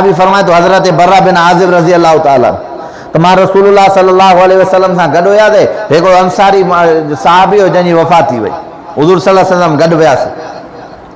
صحابي فرمائي ٿو حضرت بره بن عازب رضي الله تعالٰي عنه ته مان رسول الله صلي الله عليه وسلم سان گڏ هياسي، هڪڙو انصاري صحابي هو جنهن جي وفات ٿي وئي، حضور صلي الله عليه وسلم گڏ وياسي.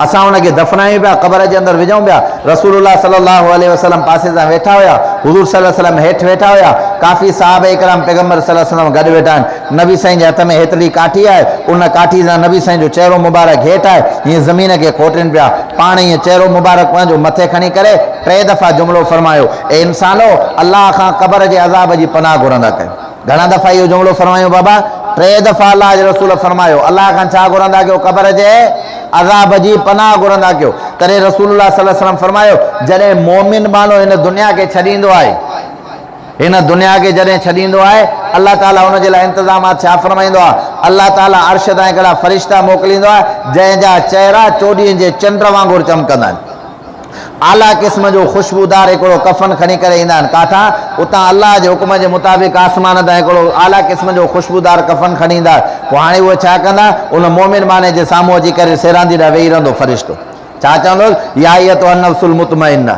اسان ان کي دفنايون پيا، قبر جي اندر وجهون پيا، رسول الله صلي الله عليه وسلم پاسي سان ويٺا هيا، حضور صلي الله عليه وسلم هيٺ ويٺا هيا، ڪافي صحابه ڪرام پيغمبر صلي الله عليه وسلم گڏ ويٺا آهن، نبي سائين جي هٿ ۾ هيتري ڪاٺي آهي، ان ڪاٺي سان نبي سائين جو چهرو مبارڪ هيٺ آهي، هيئن زمين کي کوٽين پيا، پاڻ هيئن چهرو مبارڪ پنهنجو مٿي کڻي ڪري ٽي دفعا جملو فرمايو، اي انسانو! الله کان قبر جي عذاب جي پناهه گهرندا ڪيو. گهڻا دفعا اهو جملو فرمايو بابا؟ ٽي دفعا الله جي رسول فرمايو، الله کان ڇا گهرندا ڪيو؟ قبر جي عذاب جي پناهه گهرندا ڪيو. تڏهن رسول الله صلي الله عليه وسلم فرمايو، جڏهن مؤمن ٻانهو هن دنيا کي ڇڏيندو آهي، هن دنيا کي جڏهن ڇڏيندو آهي، الله تعاليٰ ان جي لاء انتظامات ڇا فرمائيندو آهي؟ الله تعاليٰ عرش تان هڪڙا فرشتا موڪليندو آهي، جنهن جا چهرا چوڏهين جي چنڊ وانگر چمڪندا آهن. اعليٰ قسم جو خوشبودار هڪڙو ڪفن کڻي ڪري ايندا آهن. ڪاٿان؟ اتان الله جي حڪم جي مطابق آسمان تان هڪڙو اعليٰ قسم جو خوشبودار ڪفن کڻي ايندا. پوء هاڻي اهي ڇا ڪندا؟ ان مؤمن ٻانهي جي سامهون اچي ڪري سيراندي ڏانهن ويهي رهندو فرشتو. ڇا چوندوس؟ يا ايتها النفس المطمئنه،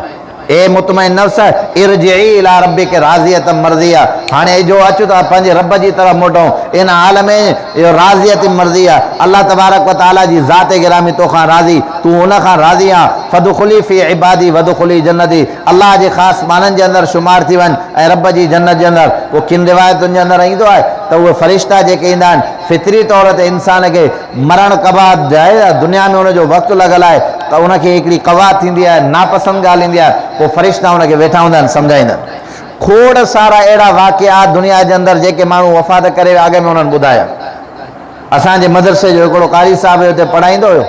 اي مطمئن نفس، ارجعي الي ربک راضية مرضيه، هاڻي اجهو اچ ته پنهنجي رب جي طرف موٽون، ان حال ۾ جو راضية مرضيه، الله تبارڪ و تعاليٰ جي ذات گرامي توکان راضي، تون ان کان راضي آن، فادخلي في عبادي وادخلي جنتي، الله جي خاص ٻانهن جي اندر شمار ٿي وڃ ۽ رب جي جنت جي اندر. پوء ڪن روايتن جي اندر ايندو آهي ته اهي فرشتا جيڪي ايندا آهن، فطري طور تي انسان کي مرڻ ڪباب آهي، دنيا ۾ ان جو وقت لڳل آهي ته ان کي هڪڙي قوات ٿيندي آهي، ناپسند ڳالهه ايندي آهي، پوء فرشتا ان کي ويٺا هوندا آهن سمجهائيندا آهن. کوڙ سارا اهڙا واقعا دنيا جي اندر جيڪي ماڻهو وفات ڪري ويا اڳ ۾ انهن ٻڌايا. اسان جي مدرسي جو هڪڙو قاري صاحب هيو اتي پڙهائيندو هيو.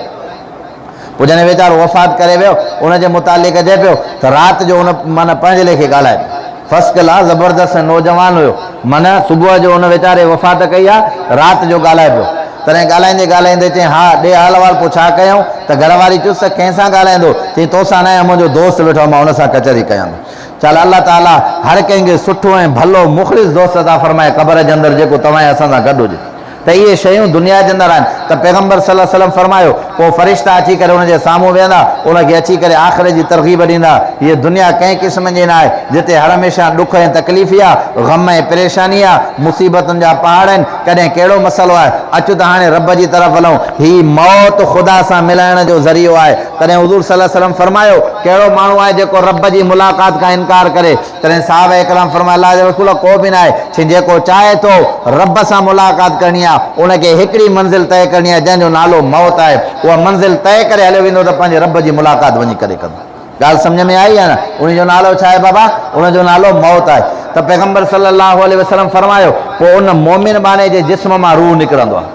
پوء جڏهن ويچارو وفات ڪري ويو، ان جي متعلق چئي پيو ته رات جو ان معنيٰ پنهنجي ليکي ڳالهائي پيو. فرسٽ ڪلاس زبردست ۽ نوجوان هيو. معنيٰ صبح جو ان ويچاري وفات ڪئي آ، رات جو ڳالهائي پيو. تڏهن ڳالهائيندي ڳالهائيندي چيائين، ها ڏي حال احوال پوء ڇا ڪيائون؟ ته گهر واري چيس ته ڪنهن سان ڳالهائيندو؟ چيائين، توسان ناهي منهنجو دوست ويٺو آ، مان ان سان ڪچهري ڪيان ٿو. چال الله تعاليٰ هر ڪنهن کي سٺو ۽ ڀلو مخلص دوست عطا فرمائي قبر جي اندر جيڪو توهان ۽ اسان سان گڏ هجي. ته اهي شيون دنيا جي اندر آهن ته پيغمبر صلي الله عليه وسلم فرمايو، پوء فرشتا اچي ڪري ان جي سامهون ويهندا، ان کي اچي ڪري آخرت جي ترغيب ڏيندا، هيء دنيا ڪنهن قسم جي ناهي، جتي هر هميشه ڏک ۽ تڪليف ئي آ، غم ۽ پريشاني آ، مصيبتن جا پهاڙ آهن، ڪڏهن ڪهڙو مسئلو آهي، اچ ته هاڻي رب جي طرف هلون، هي موت خدا سان ملائڻ جو ذريعو آهي، تڏهن حضور صلي الله عليه وسلم فرمايو، ڪهڙو ماڻهو آهي جيڪو رب جي ملاقات کان انڪار ڪري؟ تڏهن صحابه ڪرام فرمايو، الله جي رسول ڪو به ناهي، چيائين، جيڪو چاهي ٿو رب سان ملاقات ڪرڻي آهي، ان کي هڪڙي منزل طئي ڪرڻي آهي، جنهن جو نالو موت آهي، اها منزل طئي ڪري هليو ويندو ته پنهنجي رب جي ملاقات وڃي ڪري ڪندو. ڳالهه سمجهه ۾ آئي يا نه؟ ان جو نالو ڇا آهي بابا؟ ان جو نالو موت آهي. ته پيغمبر صلي الله عليه وسلم فرمايو، پوء ان مؤمن ٻانهي جي جسم مان روح نڪرندو آهي.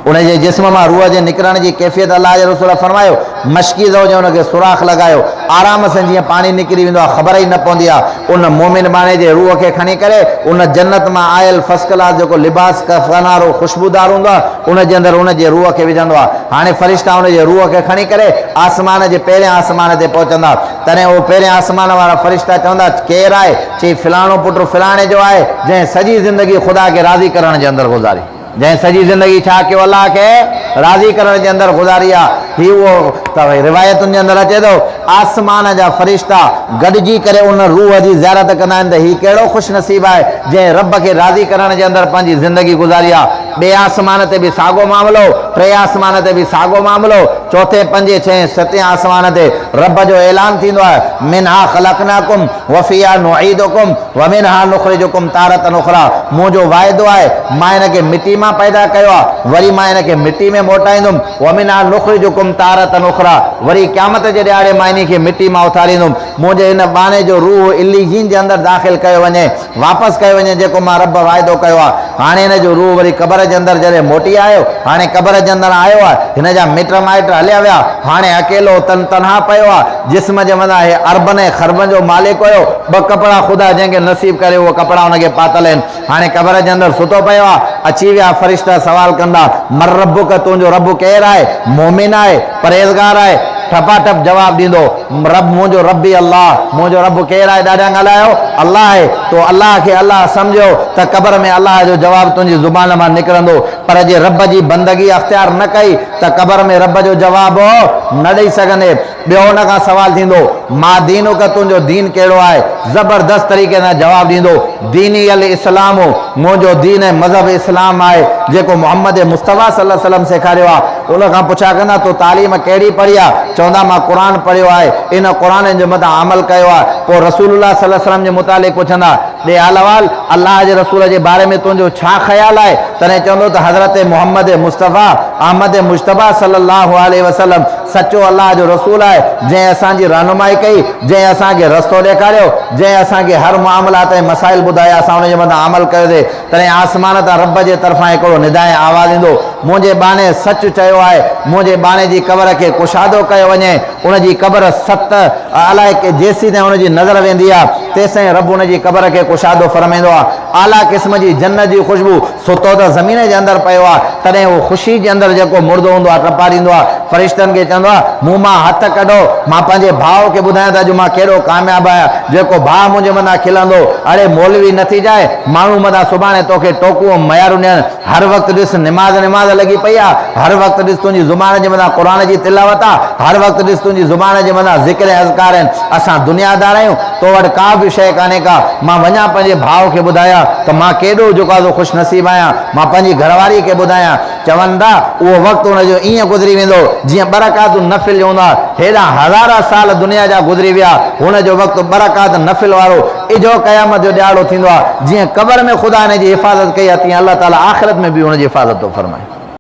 ان جي جسم مان روح جي نڪرڻ جي ڪيفيت الله جي رسول فرمايو، مشڪيزو جي ان کي سوراخ لڳايو، آرام سان جيئن پاڻي نڪري ويندو آهي خبر ئي نه پوندي آهي، ان مؤمن ٻانهي جي روح کي کڻي ڪري ان جنت مان آيل فرسٽ ڪلاس جيڪو لباس ڪفن وارو خوشبودار هوندو آهي ان جي اندر ان جي روح کي وجهندو آهي، هاڻي فرشتا ان جي روح کي کڻي ڪري آسمان جي پهرين آسمان تي پهچندا، تڏهن اهي پهرين آسمان وارا فرشتا چوندا، ڪير آهي؟ چي فلاڻو پٽ فلاڻي جو آهي، جنهن سڄي زندگي خدا کي راضي ڪرڻ جي اندر گذاري. جنهن سڄي زندگي ڇا ڪيو الله کي راضي ڪرڻ جي اندر گذاري آ هي اهو ته روايتن جي اندر اچي ٿو آسمان جا فرشتا گڏجي ڪري ان روح جي زيارت ڪندا آهن ته هي ڪهڙو خوش نصيب آهي جنهن رب کي راضي ڪرڻ جي اندر پنهنجي زندگي گذاري آ ٻئي آسمان تي به ساڳو معاملو ٽئين آسمان تي به ساڳو معاملو چوٿين پنجين ڇهين ستين آسمان تي رب جو اعلان ٿيندو آهي منها خلقناڪم وفيها نعيدڪم ومنها نخرجڪم تارة اخريٰ، منهنجو واعدو آهي، مان هن کي مٽي مان پيدا ڪيو آهي، وري مان هن کي مٽي ۾ موٽائيندم، ومنها نخرجڪم تارة اخريٰ، وري قيامت جي ڏهاڙي مان انهي کي مٽي مان اٿاريندم، منهنجي هن ٻانهي جو روح عليين جي اندر داخل ڪيو وڃي، واپس ڪيو وڃي، جيڪو مان رب واعدو ڪيو آهي. هاڻي هن جو روح وري قبر جي اندر جڏهن موٽي آيو، هاڻي قبر جي اندر آيو آهي، هن جا مٽ مائٽ هليا ويا، هاڻي اڪيلو تن تنها پيو آهي، جسم جي مٿان هي اربن ۽ خربن جو مالڪ هيو، ٻه ڪپڙا خدا جنهن کي نصيب ڪري اهي ڪپڙا ان کي پاتل آهن، هاڻي قبر جي اندر ستو پيو آهي، اچي ويا فرشتا سوال ڪندا، من ربک تنهنجو رب ڪير آهي؟ مؤمن آهي؟ پرهيزگار آهي؟ ٺپاٺپ جواب ڏيندو، رب منهنجو ربي الله، منهنجو رب ڪير آهي ڏاڍيان ڳالهايو، الله آهي، تو الله کي الله سمجهيو ته قبر ۾ الله جو جواب تنهنجي زبان مان نڪرندو، پر جي رب جي بندگي اختيار نه ڪئي ته قبر ۾ رب جو جواب نه ڏئي سگهندين. ٻيو ان کان سوال ٿيندو، ما دينک تنهنجو دين ڪهڙو آهي؟ زبردست طريقي سان جواب ڏيندو، ديني الاسلام منهنجو دين ۽ مذهب اسلام آهي، جيڪو محمد مصطفيٰ صلي الله عليه وسلم سيکاريو آهي. ان کان پڇا ڪندا، تو تعليم ڪهڙي پڙهي آهي؟ چوندا، مان قرآن پڙهيو آهي، ان قرآن جي مٿان عمل ڪيو آهي. پوء رسول الله صلي الله عليه وسلم جي متعلق پڇندا، ڏي حال احوال، الله جي رسول جي باري ۾ تنهنجو ڇا خيال آهي؟ تڏهن چوندو ته حضرت محمد مصطفيٰ احمد مجتبيٰ صلي الله عليه وسلم سچو الله جو رسول آهي، جنهن اسان جي رهنمائي ڪئي، جنهن اسان کي رستو ڏيکاريو، جنهن اسان کي هر معاملات ۽ مسائل ٻڌايا، اسان ان جي مٿان عمل ڪيوسين. تڏهن آسمان تان رب جي طرفان هڪڙو نداء ۽ آواز ايندو، منهنجي ٻانهي سچ چيو آهي، منهنجي ٻانهي جي قبر کي ڪشادو ڪيو وڃي، ان جي قبر ست الائي جيسيتائين ان جي نظر ويندي آهي، تيستائين رب ان جي قبر کي ڪشادو فرمائيندو آهي. اعليٰ قسم جي جنت جي خوشبو ستو ته زمين جي اندر پيو آهي، تڏهن اهو خوشي جي اندر جيڪو مڙدو هوندو آهي ٽپاريندو آهي، فرشتن کي چوندو آهي، مون مان هٿ ڪڍو، مان پنهنجي ڀاء کي ٻڌايان ته اڄ مان ڪيڏو ڪامياب آهيان، جيڪو ڀاء منهنجي مٿان کلندو، اڙي مولوي نه ٿي جاء، ماڻهو متان سڀاڻي توکي ٽوڪون ۽ ميارون ڏين، هر وقت ڏس نماز نماز لڳي پئي آهي، هر وقت ڏس تنهنجي زبان جي مٿان قرآن جي تلاوت آهي، هر وقت ڏس تنهنجي زبان جي مٿان ذڪر ۽ اذڪار آهن، اسان دنيادار آهيون، تو وٽ ڪا به شيء ڪانهي ڪا، مان وڃان پنهنجي ڀاء کي ٻڌايان ته مان ڪيڏو جيڪو آهي سو خوش نصيب آهيان، مان پنهنجي گهرواريء کي ٻڌايان، چون ٿا اهو وقت ان جو ائين گذري ويندو جيئن ٻه رڪعتون نفل جو هوندو آهي، هيڏانهن هزارها سال دنيا جا گذري ويا، هن جو وقت ٻه رڪعت نفل وارو اجهو قيامت جو ڏهاڙو ٿيندو آهي، جيئن قبر ۾ خدا هن جي حفاظت ڪئي آهي تيئن الله تعاليٰ آخرت ۾ به هن جي حفاظت ٿو فرمائي.